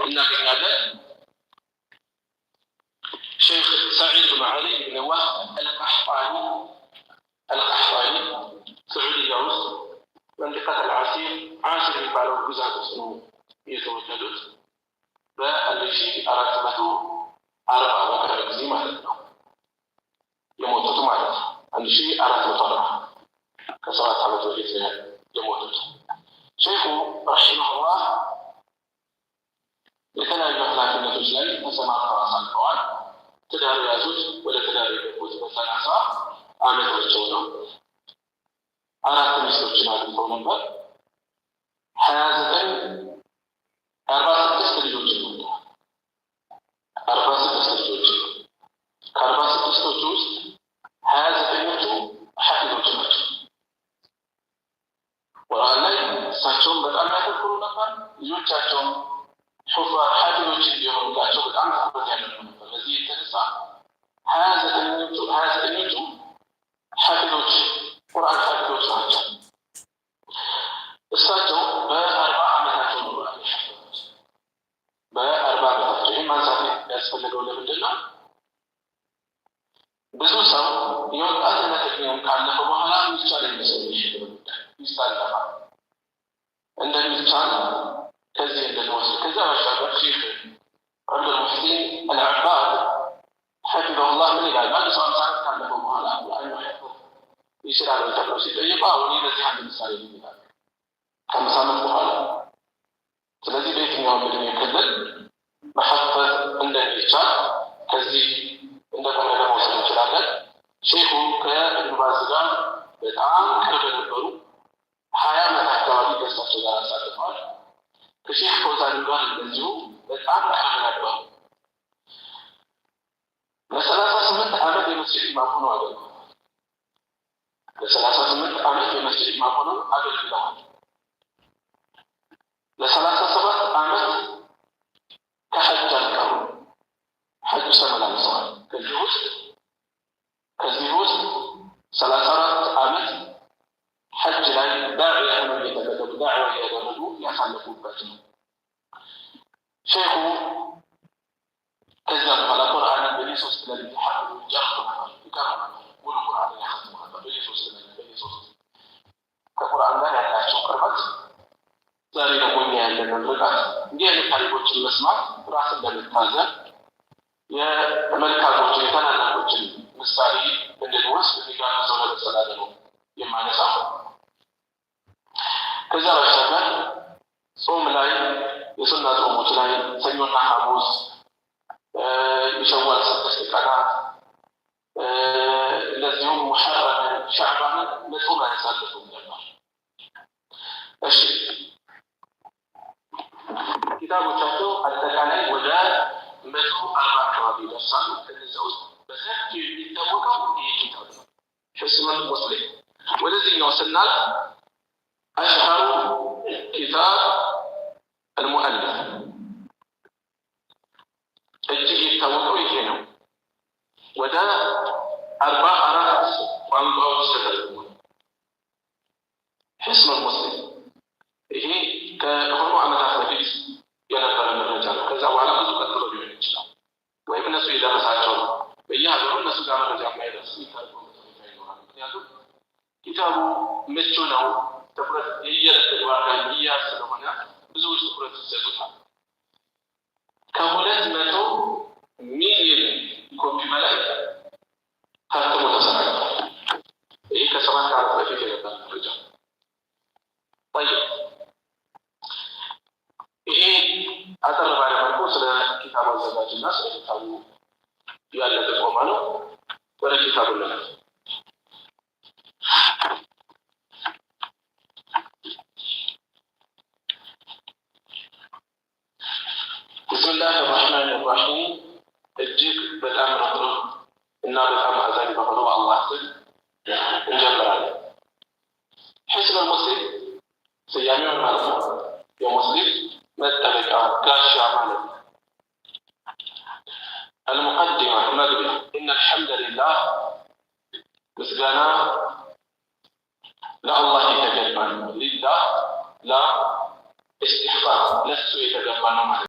እናገኛለን። ሼክ ሰዒድ ብን ዓሊ ብን ዋህብ አልቃሕጣኒ። አልቃሕጣኒ ስዑድያ ውስጥ መንጢቀት አልዓሲር፣ ዓሲር የሚባለው ግዛት ውስጥ ነው የተወለዱት። በ1440 በቅርብ ጊዜ ማለት ነው የሞቱት ማለት ነው። 1440፣ ከ7 ዓመት በፊት ነው የሞቱት። ሼኹ رحمه الله የተለያዩ ኃላፊነቶች ላይ ተሰማርተው አሳልፈዋል። ትዳር የያዙት፣ ወደ ትዳር የገቡት በ30 ዓመታቸው ነው። አራት ሚስቶችን አግብተው ነበር። 29፣ 46 ልጆችን ወልደዋል። 46 ልጆችን። ከ46ቶቹ ውስጥ 29ኞቹ ሐፊዞች ናቸው። ቁርአን ላይ እሳቸውን በጣም ያተኩሩ ነበር። ልጆቻቸውን ሐፊዞች እንዲሆኑላቸው በጣም ትኩረት ያደርጉ ነበር። በዚህ የተነሳ 29ኞቹ ሐፊዞች፣ ቁርአን ሐፊዞች ናቸው። እሳቸው በ40 ዓመታቸው ነው ቁርአን የሐፈዙት። በ40 ዓመታቸው። ይህም ማንሳት ያስፈለገው ለምንድን ነው? ብዙ ሰው የወጣትነት እድሜውን ካለፈ በኋላ የሚቻል የሚመስለው ጉዳይ ይሳለፋል። እንደሚቻል ከዚህ እንድንወስድ። ከዚያ ባሻገር ሼክ አብዱል ሙሕሲን አልዓባድ حفظه الله ምን ይላል? አንድ ሰው 50 ዓመት ካለፈው በኋላ ቁርአን መሐፈዝ ይችላል ወይ ተብለው ሲጠየቁ፣ አሁን ለዚህ አንድ ምሳሌ ነው ይላል። ከ50 ዓመት በኋላ። ስለዚህ በየትኛውም እድሜ ክልል መሐፈዝ እንደሚቻል ከዚህ እንደ ቁም ነገር መውሰድ እንችላለን። ሼኹ ከኢብኑ ባዝ ጋር በጣም ቅርብ ነበሩ። 20 ዓመት አካባቢ ከእሳቸው ጋር አሳልፈዋል። ከሼክ ፈውዛን ጋር እንደዚሁ በጣም ቅርብ ነበሩ። ለ38 ዓመት የመስጅድ ኢማም ሆነው አገልግለዋል። ለ38 ዓመት የመስጅድ ኢማም ሆነው አገልግለዋል። ለ37 ዓመት ከሐጅ አልቀሩም። ሐጅ ተመላልሰዋል። ከዚህ ውስጥ 34 ዓመት ሐጅ ላይ ዳዕያ ሆነው እየተደረጉ፣ ዳዕዋ እያደረጉ ያሳለፉበት ነው። ሼኹ ከዚያ በኋላ ቁርአንን በየ3 ሌሊት ሐፍዙ ይጨርሱ ነበር፣ ይቀሩ ነበር። ሙሉ ቁርአንን ያኸትሙ ነበር በየ3 ሌሊት፣ በየ3። ከቁርአን ጋር ያላቸው ቅርበት፣ ዛሬ ደግሞ እኛ ያለንን ርቀት፣ እንዲህ አይነት ታሪኮችን መስማት ራስን ለመታዘብ፣ የመልካሞችን የታላላቆችን ምሳሌ እንድንወስድ የሚጋብዘው ነገር ስላለ ነው የማነሳው። ከዚያ ባሻገር ጾም ላይ፣ የሱና ጾሞች ላይ ሰኞና ሐሙስ፣ የሸዋል 6 ቀናት፣ እንደዚሁም ሙሐረምን፣ ሻዕባንን በጾም አያሳልፉም ነበር። እሺ፣ ኪታቦቻቸው አጠቃላይ ወደ 140 አካባቢ ይደርሳሉ። ከነዚያ ውስጥ በሰፊው የሚታወቀው ይህ ኪታብ ነው፣ ሕስኑል ሙስሊም። ወደዚህኛው ስናልፍ أشهر كتاب المؤلف እጅግ የታወቀው ይሄ ነው። ወደ 44 ቋንቋዎች ተተርጉሟል። ሕስኑል ሙስሊም ይሄ ከሆኑ ዓመታት በፊት የነበረ መረጃ ነው። ከዛ በኋላ ብዙ ቀጥሎ ሊሆን ይችላል፣ ወይም እነሱ የደረሳቸው ነው። በየሀገሩ እነሱ ጋር መረጃ የማይደርስ የሚተረጎምበት ሁኔታ ይኖራል። ምክንያቱም ኪታቡ ምቹ ነው። ትኩረት የየዕለት ተግባር ላይ የሚያዝ ስለሆነ ብዙዎች ትኩረት ይሰጡታል። ከ200 ሚሊዮን ኮፒ በላይ ታትሞ ተሰራጭቷል። ይህ ከ7 ዓመት በፊት የነበረ መረጃ። طيب፣ ይሄ አጠር ባለ መልኩ ስለ ኪታቡ አዘጋጅና ስለ ኪታቡ ያለ ጥቆማ ነው። ወደ ኪታቡ እንለፍ። بسم الله الرحمن الرحيم። እጅግ በጣም ርኅሩህ እና በጣም አዛኝ በሆነው በአላህ ስም እንጀምራለን። ሕስኑል ሙስሊም ስያሜውን ማለት ነው። የሙስሊም መጠበቂያ ጋሻ ማለት ነው። المقدمة መግቢያ። إن الحمد لله ምስጋና ለአላህ የተገባ ነው። لله لا استحقاق ለሱ የተገባ ነው ማለት